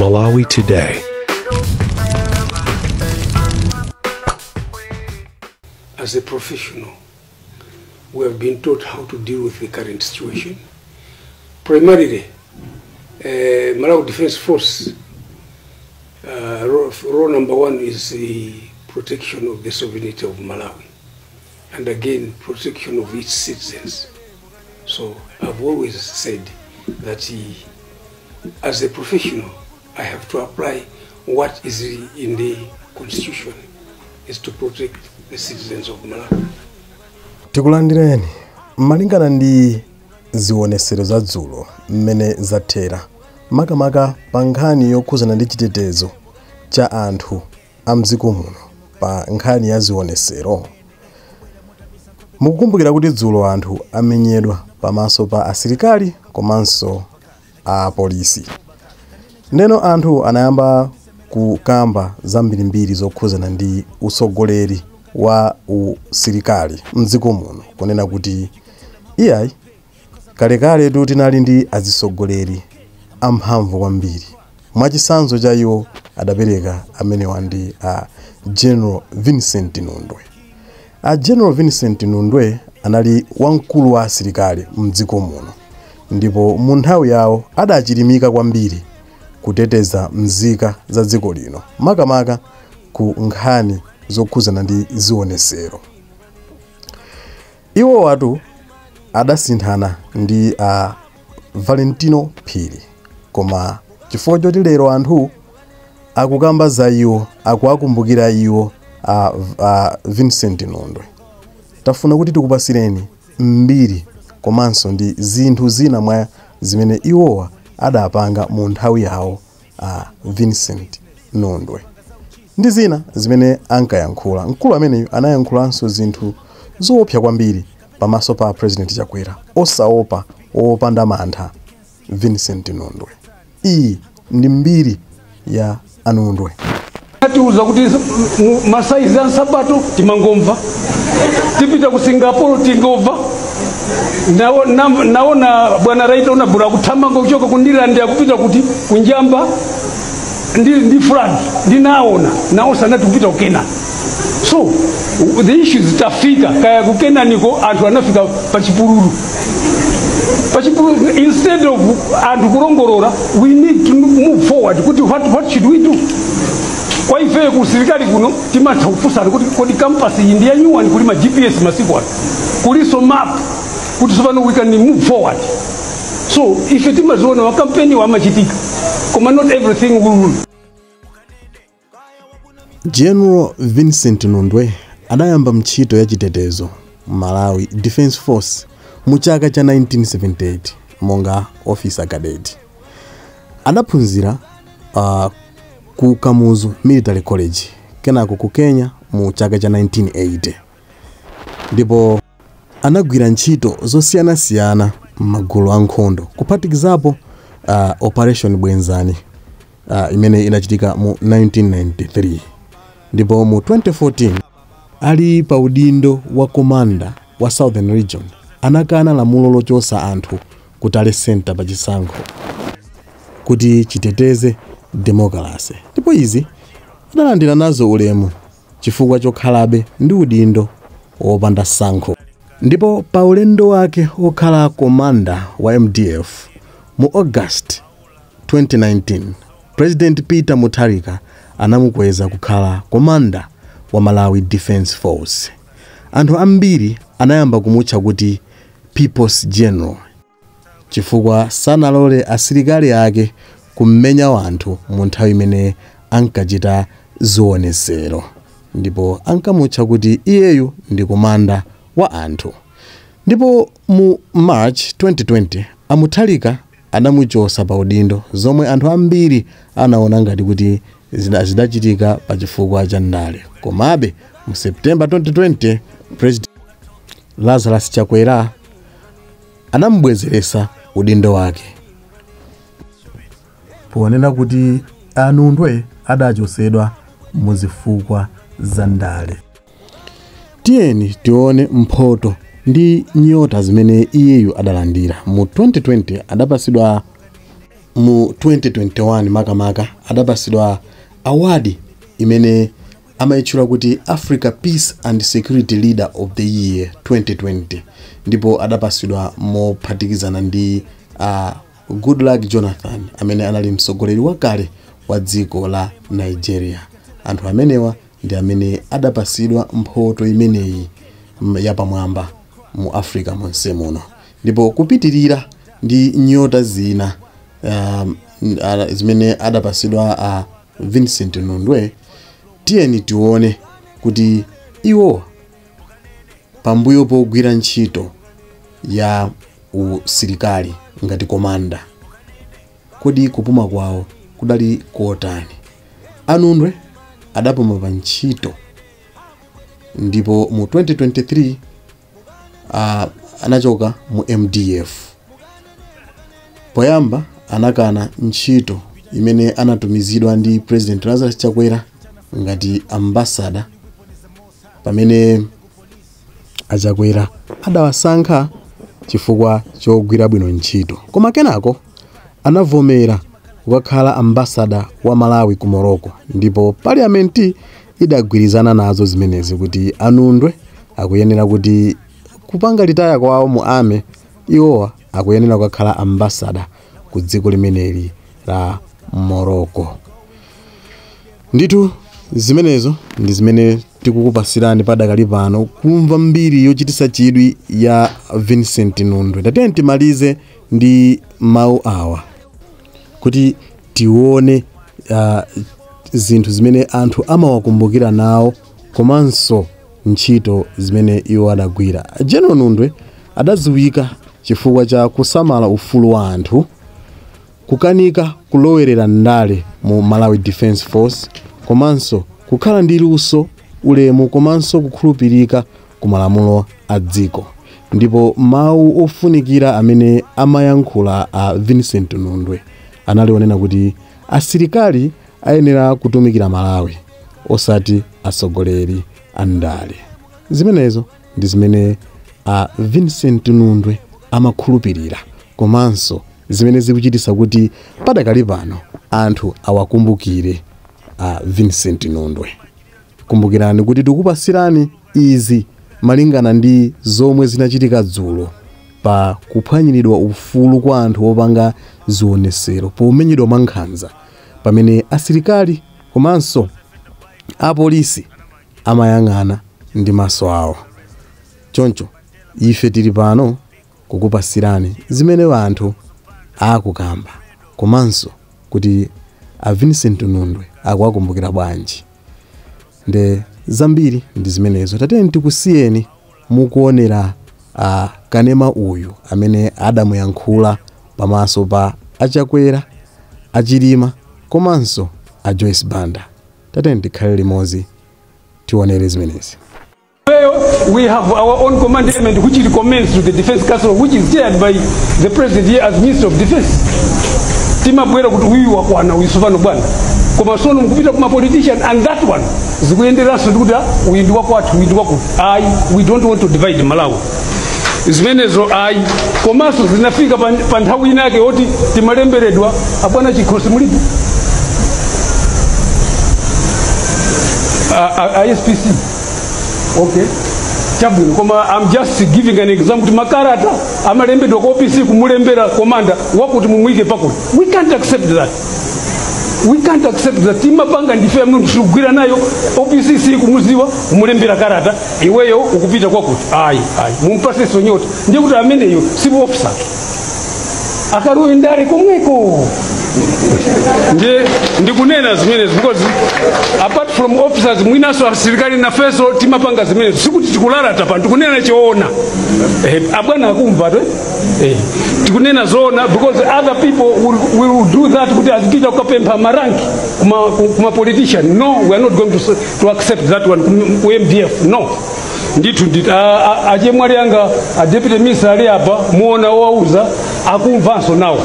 Malawi Today. As a professional, we have been taught how to deal with the current situation. Primarily, Malawi Defense Force, role number one is the protection of the sovereignty of Malawi, and again, protection of its citizens. So I've always said that as a professional, I have to apply what is in the constitution, is to protect the citizens of Malawi. Tikulandireni malingana ndi zionesero za dzulo mmene zathera, makamaka pa nkhani yokhuzana ndi chitetezo cha anthu a mdziko muno pa nkhani ya zionesero. Mukukumbukira kuti dzulo anthu amenyedwa pamaso pa asilikali komanso a polisi. Ndeno anthu anayamba kukamba zambirimbiri zokhuzana ndi usogoleri wa usilikali mdziko muno, kunena kuti iyayi, kalekale tu tinali ndi azisogoleri amphamvu kwambiri. Mwachisanzo cha iwo adapereka amenewa ndi a General Vincent Nundwe. A General Vincent Nundwe anali wamkulu wa asilikali mdziko muno, ndipo mu nthawi yawo adachilimika kwambiri kuteteza mzika za dziko lino, makamaka ku nkhani zokhuzana ndi zionesero. Iwo watu adasinthana ndi a Valentino Phiri, koma chifukwa choti lero anthu akukamba za iwo, akuwakumbukira iwo a Vincent Nundwe, tafuna kuti tikupasireni mbiri komanso ndi zinthu zina mwa zimene iwowa adapanga mu nthawi yawo a Vincent Nundwe, ndi zina zimene ankayankhula. Mkulu ameneyu anayankhulanso zinthu zoopsa kwambiri pamaso pa President Chakwera, osaopa, wopanda mantha Vincent Nundwe. Iyi ndi mbiri ya Anundwe. Atiuza kuti masaizi a nsapato timangomva, tipita ku Singapore tingomva. Naona bwana Raita unabura kuthamanga kuchoka ku Ndirande akupita kuti kunjamba ndi flood, ndinaona nawo sanati kupita ku Kenani. So the issues zitafika kaya ku Kenaniko, anthu anafika pachipululu. Pachipululu, instead of anthu kulongolora, we need to move forward kuti what should we do? Kwa ife ku serikali kuno timatha kufunsana kuti kodi compass iyi ndi ya new one, kuli ma GPS masiku ano, kuliso map kuti tsopano we can move forward. So ife timaziona wa kampeni wamachitika, koma not everything will. General Vincent Nundwe adayamba ntchito ya chitetezo Malawi Defense Force mu chaka cha 1978 monga officer cadet. Adaphunzira ku Kamuzu Military College, kenako ku Kenya mu chaka cha 1980, ndipo anagwira ntchito zosiyanasiyana m'magulu ankhondo, kuphatikizapo Operation Bwenzani imene inachitika mu 1993. Ndipo mu 2014, ali pa udindo wa commander wa Southern Region, anakana lamulo lochosa anthu ku tally center pa chisankho kuti chiteteze democracy, ndipo izi adalandira nazo ulemu chifukwa chokhalabe ndi udindo wopanda sankho. Ndipo pa ulendo wake okhala commander wa MDF mu August 2019, President Peter Mutharika anamukweza kukhala commander wa Malawi Defense Force. Anthu ambiri anayamba kumutcha kuti People's General chifukwa sanalole asilikali ake kummenya wanthu mu nthawi imene ankachita zionesero, ndipo ankamutcha kuti iyeyu ndi commander wa anthu. Ndipo mu March 2020 Amutharika anamuchosa pa udindo, zomwe anthu ambiri anaona ngati kuti zidachitika pa chifukwa cha ndale. Komabe mu September 2020 President Lazarus Chakwera anamubwezeresa udindo wake, ponena kuti Anundwe adachosedwa muzifukwa za ndale. Tiyeni tione mphoto ndi nyota zimene iyeyu adalandira. Mu 2020 adapasidwa Mu 2021 makamaka adapasidwa award imene amayitchula kuti Africa Peace and Security Leader of the Year 2020, ndipo adapasidwa mophatikizana ndi Goodluck Jonathan amene anali mtsogoleri wakale wa dziko la Nigeria. Anthu amenewa ndi amene adapasidwa mphoto imeneyi yapamwamba mu Africa monse muno. Ndipo kupitirira ndi nyota zina zimene adapasidwa Vincent Nundwe, tiyeni tione kuti iwo pambuyo pogwira ntchito ya usilikali ngati komanda, kodi kupuma kwawo kudali kotani? Anundwe adapuma pa ntchito ndipo mu 2023 anachoka mu MDF. Poyamba anakana ntchito imene anatumizidwa ndi President Lazarus Chakwera ngati ambassador, pamene achakwera adawasankha chifukwa chogwira bwino ntchito. Koma kenako anavomera kukakhala ambassador wa Malawi ku Morocco, ndipo parliament idagwirizana nazo zimenezi kuti Anundwe akuyenera kuti kupanga litaya kwawo mu army, iwowa akuyenera kukakhala ambassador ku dziko limeneli la Morocco. Ndithu zimenezo ndi zimene tikukupasirani padakali pano, kumva mbiri yochititsa chidwi ya Vincent Nundwe. Tatiyeni timalize ndi mawu awa kuti tione zinthu zimene anthu amawakumbukira nawo komanso ntchito zimene iwo adagwira. General Nundwe adadziwika chifukwa cha kusamala ufulu wa anthu, kukanika kulowerera ndale mu Malawi Defence Force, komanso kukhala ndi luso, ulemu komanso kukhulupirika ku malamulo a dziko. Ndipo mawu ofunikira amene amayankhula a Vincent Nundwe anali onena kuti asilikali ayenera kutumikira Malawi osati atsogoleri a ndale. Zimenezo ndi zimene a Vincent Nundwe amakhulupirira komanso zimene zikuchititsa kuti padakali pano anthu awakumbukire a Vincent Nundwe. Kumbukirani kuti tikupasirani izi malingana ndi zomwe zinachitika dzulo pa kuphwanyiridwa ufulu kwa anthu opanga zionesero pomenyedwa mwankhanza, pamene asilikali komanso apolisi amayang'ana ndi maso awo. Choncho ife tili pano kukupasirani zimene anthu akukamba komanso kuti a Vincent Nundwe akuwakumbukira bwanji. Nde zambiri ndi zimenezo. Tatiyeni tikusiyeni mukuonera kanema uyu amene adamuyankhula pamaso pa achakwera, achilima komanso a Joyce Banda. Tatiyeni tikhale limodzi tionere zimenezi. We have our own command element which recommends to the Defense Council, which is chaired by the President here as Minister of Defense. Timabwera kuti uyu wakwana uyu sopano bwana, koma sono mukupita kuma politician and that one zikuyenderanso ndikuti uyu ndi wakwathu, uyu ndi wakuti. Ayi, we don't want to divide Malawi. Zimenezo ayi. Komanso zinafika pa nthawi inake yoti timalemberedwa abwana chikhosi mulipo ISPC. Okay, chabwino. Koma I'm just giving an example kuti makarata amalembedwa ku OPC kumulembera komanda wakuti mumuyike pakuti. We can't accept that. We can't accept that. Timapanga ndife amene tikugwira nayo OPC si kumuziwa kumulembera karata iweyo ukupita kwakuti. Ayi, ayi, mumpase nyota ndiye kuti ameneyo si officer akaruwe ndare komweko. Ndiye ndikunena zimenezi because apart from officers mwinaso asilikali nafeso timapanga zimenezi, sikuti tikulalata pano, tikunena choona. Abwana akumva to tikunena zoona because other people will do that kuti azipita kukapempha maranki kuma politician. No, we are not going to accept that one ku MDF. No. Ndithu achemwali anga a deputy minister ali apa, muona wauza akumvanso nawo.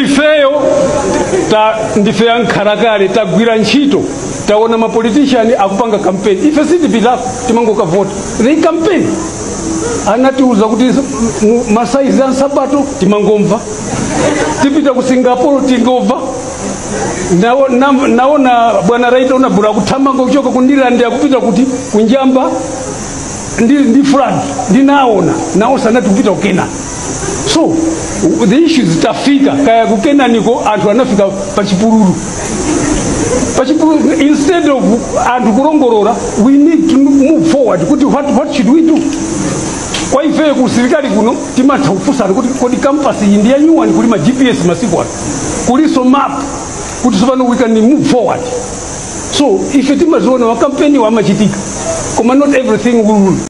Ifeyo ta ndife ankhalakale tagwira ntchito Taona mapolitician akupanga campaign. Ife sitipitako, timangokavota. They campaign. Anatiuza kuti masaizi a nsapato, timangomva. Tipita ku Singapore, tingomva. Naona bwana Right Honorable akuthamanga kuchoka kuNdirande akupita kuti kunjamba ndi flood. Ndinaona nawo sanati kupita ku Kenani. So the issues, tafika kaya ku Kenaniko, anthu anafika pachipululu, pachipululu. Instead of anthu kulongolola, we need to move forward kuti what should we do? Kwa ifeyo ku silikali kuno timatha kufunsana kuti kodi compass iyi ndi ya new one? Kuli ma GPS masiku ano, kuliso map kuti tsopano we can move forward. So ife timaziona makampeni amachitika, koma not everything will